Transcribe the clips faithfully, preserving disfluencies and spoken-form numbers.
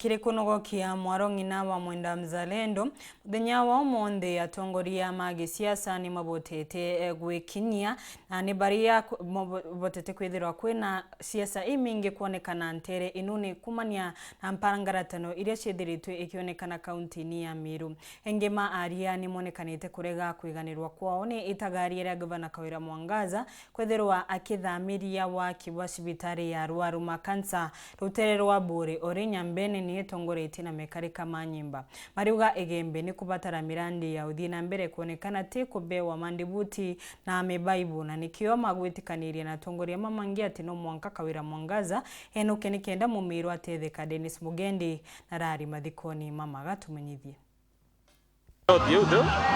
Kiri kunogokia mwaro ng'ina wa Mwenda Mzalendo, muthenya wa umunthi atongoria ma gisiasa ni mabotete, eh, gwikinyia, na ni baria ku-, mabo-, botete kwithirwa kwina siasa imingi kwonekana ntere inuni kumania na mpangaratano iria ciithiritwe ikionekana kaunti-ini ya Meru. Engi ma aria ni monekanite kurega kwiganirwa kwao ni itagaria ria Gavana Kawira Mwangaza kwithirwa akithamiria waki bwa cibitari ya arwaru ma kansa rutere rwa Buri uri Nyambene ni itongoretie na mekarika ma nyimba. Mariuga Igembe ni kubatara mirandi ya uthii na mbere kuonekana ti kubewa mandibuti na mibaibu, na nikio magwitikaniria na atongoria mamangi ati no mwanka Kawira Mwangaza enuke nikenda mumiru atetheka. Dennis Mugendi narari mathikoni ma Maga, tumenyithie.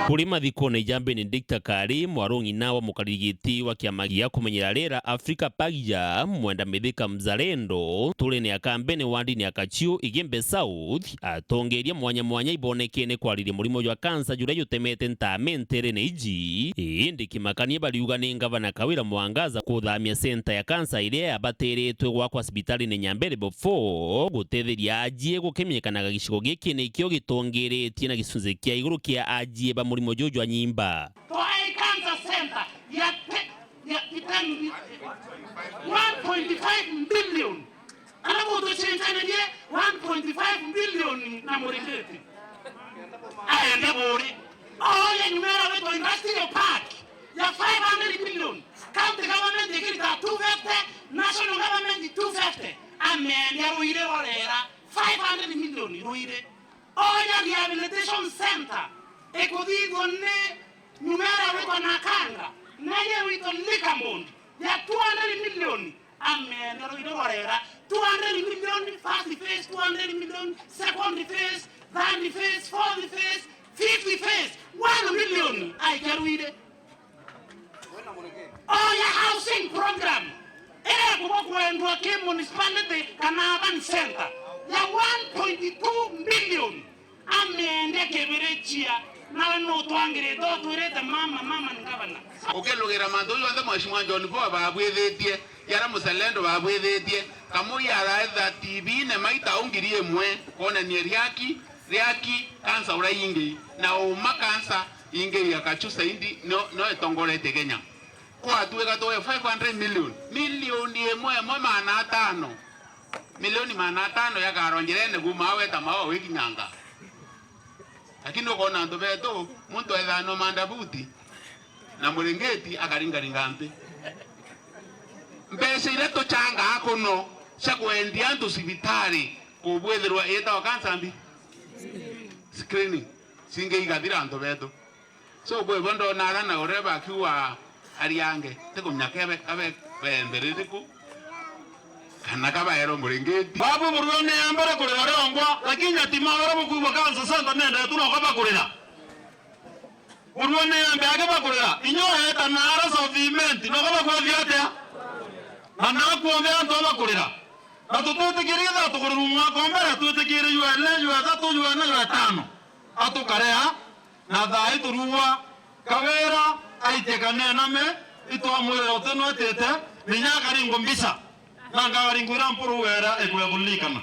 Kuri mathikone ja Benedicta Kari, mwarung'ina wa mukariri giti wa kiama gia kumenyera riera Afrika Pagia, Mwenda Mithika Mzalendo, turene ya Kambene wandini ya Kachiu, Igembe South, atongeria mwanya mwanya ibonekene kwariria murimo jwa kansa juria jutemete ntame nterene iji. Indi kimakania bariuga ni ngavana Kawira Mwangaza kuthamia senta ya kansa iria yabateretwe gwakwa cibitarine Nyambere Level four, gutetheria ajie gukimenyekanaga gicigo giki nikio gitongeretie na gicunci kia iguru kia ajie ba murimo juju jwa nyimba. Twai Cancer Center ya te-, ya ten, one point five billion. Alafu tucenjanirie one point five billion na Murinditi. Aende Buri. Oye nyumera wetu industrial park ya five hundred million. County government ikirita two fifty, national government two fifty. Ameende Ruire rorera five hundred million Ruire. Oya rehabilitation center ikuthithwa ni nyumera witwa Nakanga, na ye witwa Likambond ya two hundred million. Ameende Ruire rorera two hundred million first phase, two hundred million second phase, third phase, fourth phase, fifth phase, one million aikia Ruire. Oya housing program iria ikubwa kwendwa ki municipality kana urban center ya one point two billion. Ameende kibirichia, nawe nutwangirite utwirite mama, mama ni ngavana. Ukilugira mantu jonthe Mheshimiwa John Paul ababwithitie, jaria Mzalendo babwithitie, Kamui araetha T V-ine maita au ngiri imwe, kwonania riaki, riaki, kansa uria ingi, na uma kansa ingi ya Kachu zaidi no, no itongoretie Kenya. Kwatuika twe five hundred million, milioni imwe, imwe maana atano, milioni maana atano ya karo njirene kuma weta mao wikinyanga. Lakini ukona antu betu, muntu ethanwa mandabuti na muringiti akaringaringa nthi. Mbeca iria tuchangaa kuno cia kwendia antu cibitari kubwithirwa itawa cancer mbi screening, cingi igathira antu betu. So, kwi bo ndona ara na uria bakiuga ariange, ti kumenya kebe, kabe bembe ririku, kana kabaerwa muringiti. Babu burua ni ya mbere kurira riongwa, lakini nyatima bara bukuigua cancer center nende tu no kaba kurira. Burua ni ya mbere ake bakurira, inyo eta na ara so vimenti, no kaba kwethia atia? Na nakuombea antu abakurira. Na tutwitikirie ketha tukurirwa mwaka o mbere, twitikirie jwa ene, jwa ethatu, jwa ene, jwa etano. Atukarea, na thaa ii turugwa, Kawira aitie kanename, itwamwirira utinwetite, minya akaringwa mbica, na nkaringwa ira mpuru wera ikwea kulilikana.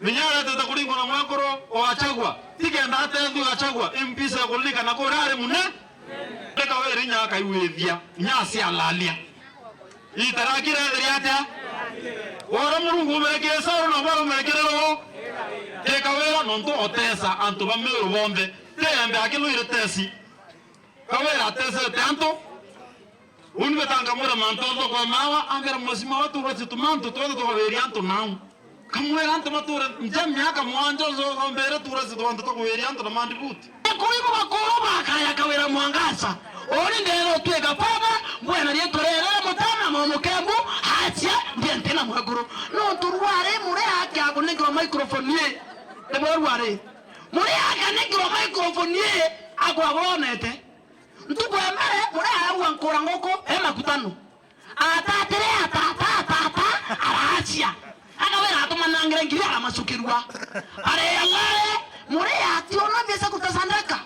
Minya aretete kuringwa na mwekuru o Gachagua, tikenda atethua Gachagua, i mbica ya kulilikana kuria ari mune, ni Kawira inya akaiwithia, inya acialalia. Itaraki retheri atia? Wora Murungu umerekire Saulu, na bwara umerekire ro? Keka wira nontu otesa antu ba Meru bonthe. Teyambe akilwire tesi. Kawira atesete antu. Uni betanga mwira mantu otho kwa mawa, ambira mheshimiwa watu urasi tumantu twethe tukawiria antu nau. Kamwira antu bature nja miaka mwanja, zo-, zombere tura cia twantu twa kuwiria antu na mandibuti. Kuri bo bakuru bakaya Kawira Mwangaza. Uri ndero twika baba, mbwena rietwa rere mutana mo mukembu, acia, ndiente na mwekuru. Nontu rwari muri akia kunengirwa microphone ye. Nibwo rwari. Muri akia nengirwa microphone ye, akwa bonete. Ntuku ya mbere, muri aragua nkura nguku, e makutano. Atatire, atata, atata, aracia. Akawira atumanangire ngiri aramacukirua. Areya lare, muri ati ona mbica kutasandaka.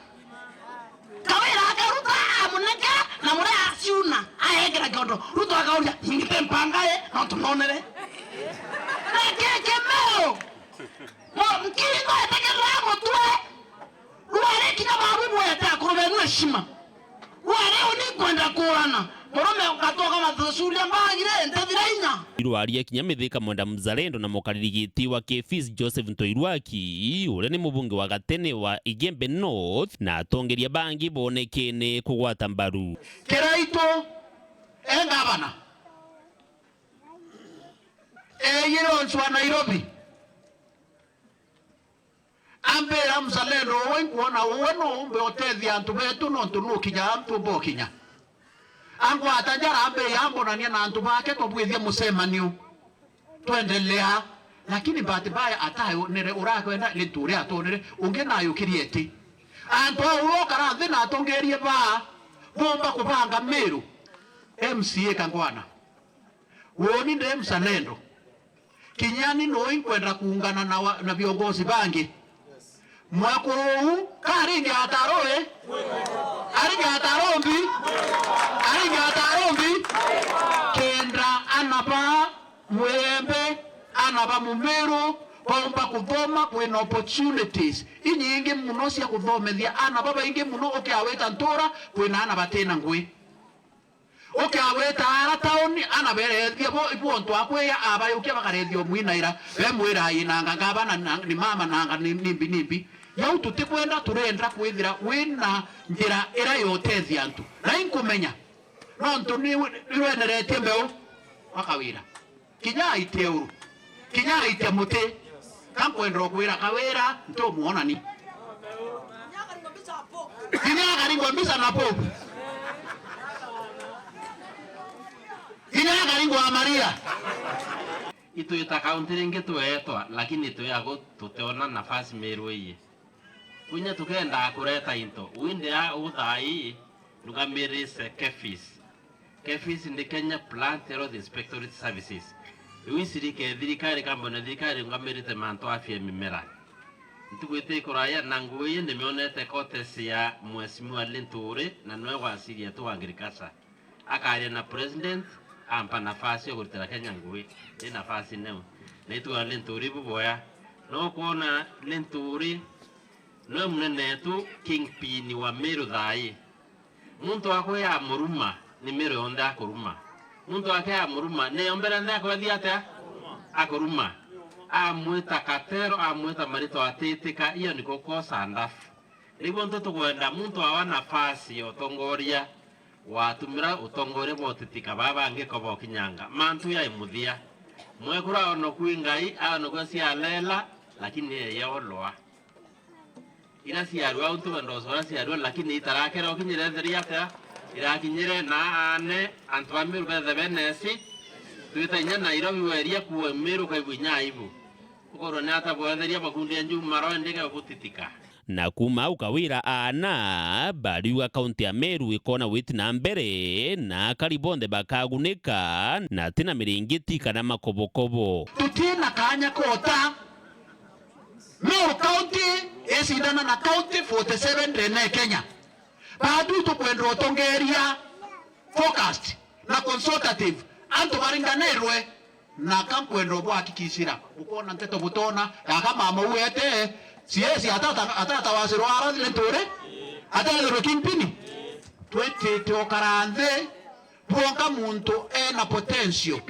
Kawira akaruta, amunengera, na muri aciuna, aekera kiondo. Ruto akauria, ingite mpanga ye, no tunonere. Na keke meo, Irwaria kinya Mithika Mwenda Mzalendo na mukariri giti wa Kefis Joseph Ntoirwaki, uria ni mubunge wa gatene wa Igembe North, na atongeria bangi bonekene kugwata mbaru. Kiraitu e ngavana, eyire ontu wa Nairobi. Ambira mzalendo uwe, nkwona uwe no umbe utethia antu betu, nontu nukinya antu mbokinya. Angwata njara, ambia ambonania na antu bake, twabwithia mucemanio, twendelea. Lakini bahati mbaya atayonere urakwenda ni ntu uria atonere, ungi nayukirie eti. Antu au ukara nthi na atongerie baa bomba kubanga Meru. M C A Kangwana. Woni ndi mzalendo. Kinya ni nui nkwenda kuungana na wa-, na viongozi bangi. Mwekuru uu, ka aringi ataro i? Aringi ataro mbi? Aringi ataro mbi? Kenda ana ba Mwembe, ana ba Mumiru, baumba kuthoma, kwina opportunities inyingi muno cia kuthomethia ana babaingi muno. Ukiawita ntura, kwina ana batina ngui. Ukiawita ara tauni, ana berethia bo, ibu ontu akwia abayukia bakarethia umwinaira, bemwira inanga ngabana na, ni mama nanga ni, nimbi nimbi. Yau tutikwenda, turenda kwithira wina njira ira yotethia antu. Na inkumenya, nontu ni, ni rweneretie mbeu, akawira. Kinya aitie uru. Kinya aitie muti. Ka nkwenda ukwira Kawira, ntumwonani. Kinya akaringwa mbica na Pope. Kinya akaringwa Maria. Itwita kaunti ringi tweetwa, lakini twi agu tutiona nafasi Meru iyi. Kwinya tukendaa kureta into, windi a uthai ndungamirise Kefis. Kefis ndi Kenya Plant Health Inspectorate Services. Iu icirike thirikari, kambuni ya thirikari irungamirite mantu afya ya mimera. Ntuku iti ikuraya na ngui ii ndimionete courtesy ya Mheshimiwa Linturi, na niwe waziri wetu wa agriculture. Akaria na president, ampa nafasi ya kuritira Kenya ngui. Ni nafasi neu. Na ituga Linturi buboya. No kwona Linturi niwe munene wetu, kingpin wa Meru thai. Muntu akwe amuruma, ni Meru yonthe akuruma. Muntu ake amuruma, ni yombere nthe akwethia atia? Akuruma. Amwita katero, amwita marito atitika, hiyo ni kukosa adabu. Niguo ntu tukwenda muntu awa nafasi ya utongoria, watumira utongoria bwa utitika baa bangi ko bokinyanga. Mantu yai muthia. Mwekuru aonokui Ngai, aonokua cia lela, lakini yeye olwa. Ira ciarua, untu wenda ucora ciarua, lakini itarakera ukinyire theri atia? Irakinyire na aane, antu ba Meru bethe benesi, twita inya Nairobi weria kuwa Meru kaigua inya aibu. Ukorwa ni ata bwetheria bakundi ya njuu maroe ndege gutitika. Na kuuma au Kawira aana bariuga kaunti ya Meru ikona witi na mbere, na akari bonthe bakagunika, na tina miringiti kana makobokobo. Tutina kanya kota Meru County icindana na county forty seven ndene Kenya. Baadu tukwenda utongeria focused na consultative, antu baringanirwe, na ka nkwenda ubwakikishira, ukona nteto butona, yaka mama uete, siesi atata, atata wasirwa ara Linturi, atethirwe kingpin. Twitite ukara nthi, bwonka muntu ena potential.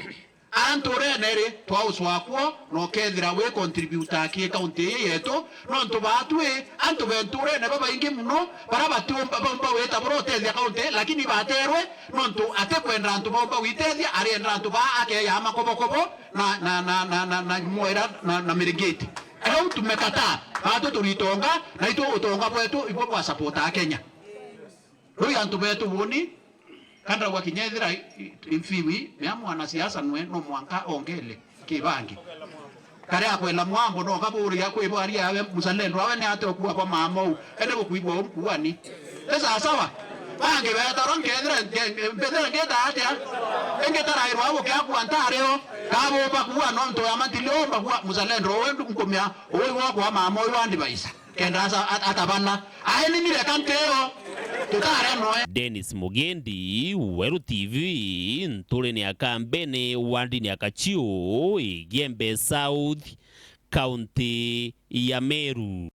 Antu urene ri, twauswa kwo, na ukethira wi contributor ki county ii yetu, nontu baatwi, antu bentu urene babaingi muno, bara batiumba, baumba wita bura utethia county, lakini baterwe, nontu atikwenda antu baumba witethia, arienda antu baa akeya makobokobo, na, na, na mwera, na, na miringiti. Au tumekataa, baatu turitonga, na itu utonga bwetu, ibwo bwa support a Kenya. Riu antu betu buni, ka ndauga kinya ethira i-, i-, imfiwi, mea mwanasiasa nwe no mwanka ongele kibangi. Kare akwela mwambo, no kaburia kwi bwari awe mzalendo, awe ni ate okua kwa mama u, ende gukuigwa u mkuani. Ni sawasawa? Bangi betarwa nkethira, nke-, nke-, mbethira ngeta atia? Ingetarairwa au kia kwa ntario, kabumba kuwa nontu ya mantili umba kuwa mzalendo, uwe nkumia, uwe wa kwa mama uyu wa advisor. Kenda asa-, at-, atabana. Aeninire ka nteyo. Tutare noe. Dennis Mugendi, Weru T V, nturene ya Kambene, wandini ya Kachiu, Igembe South, kaunti ya Meru.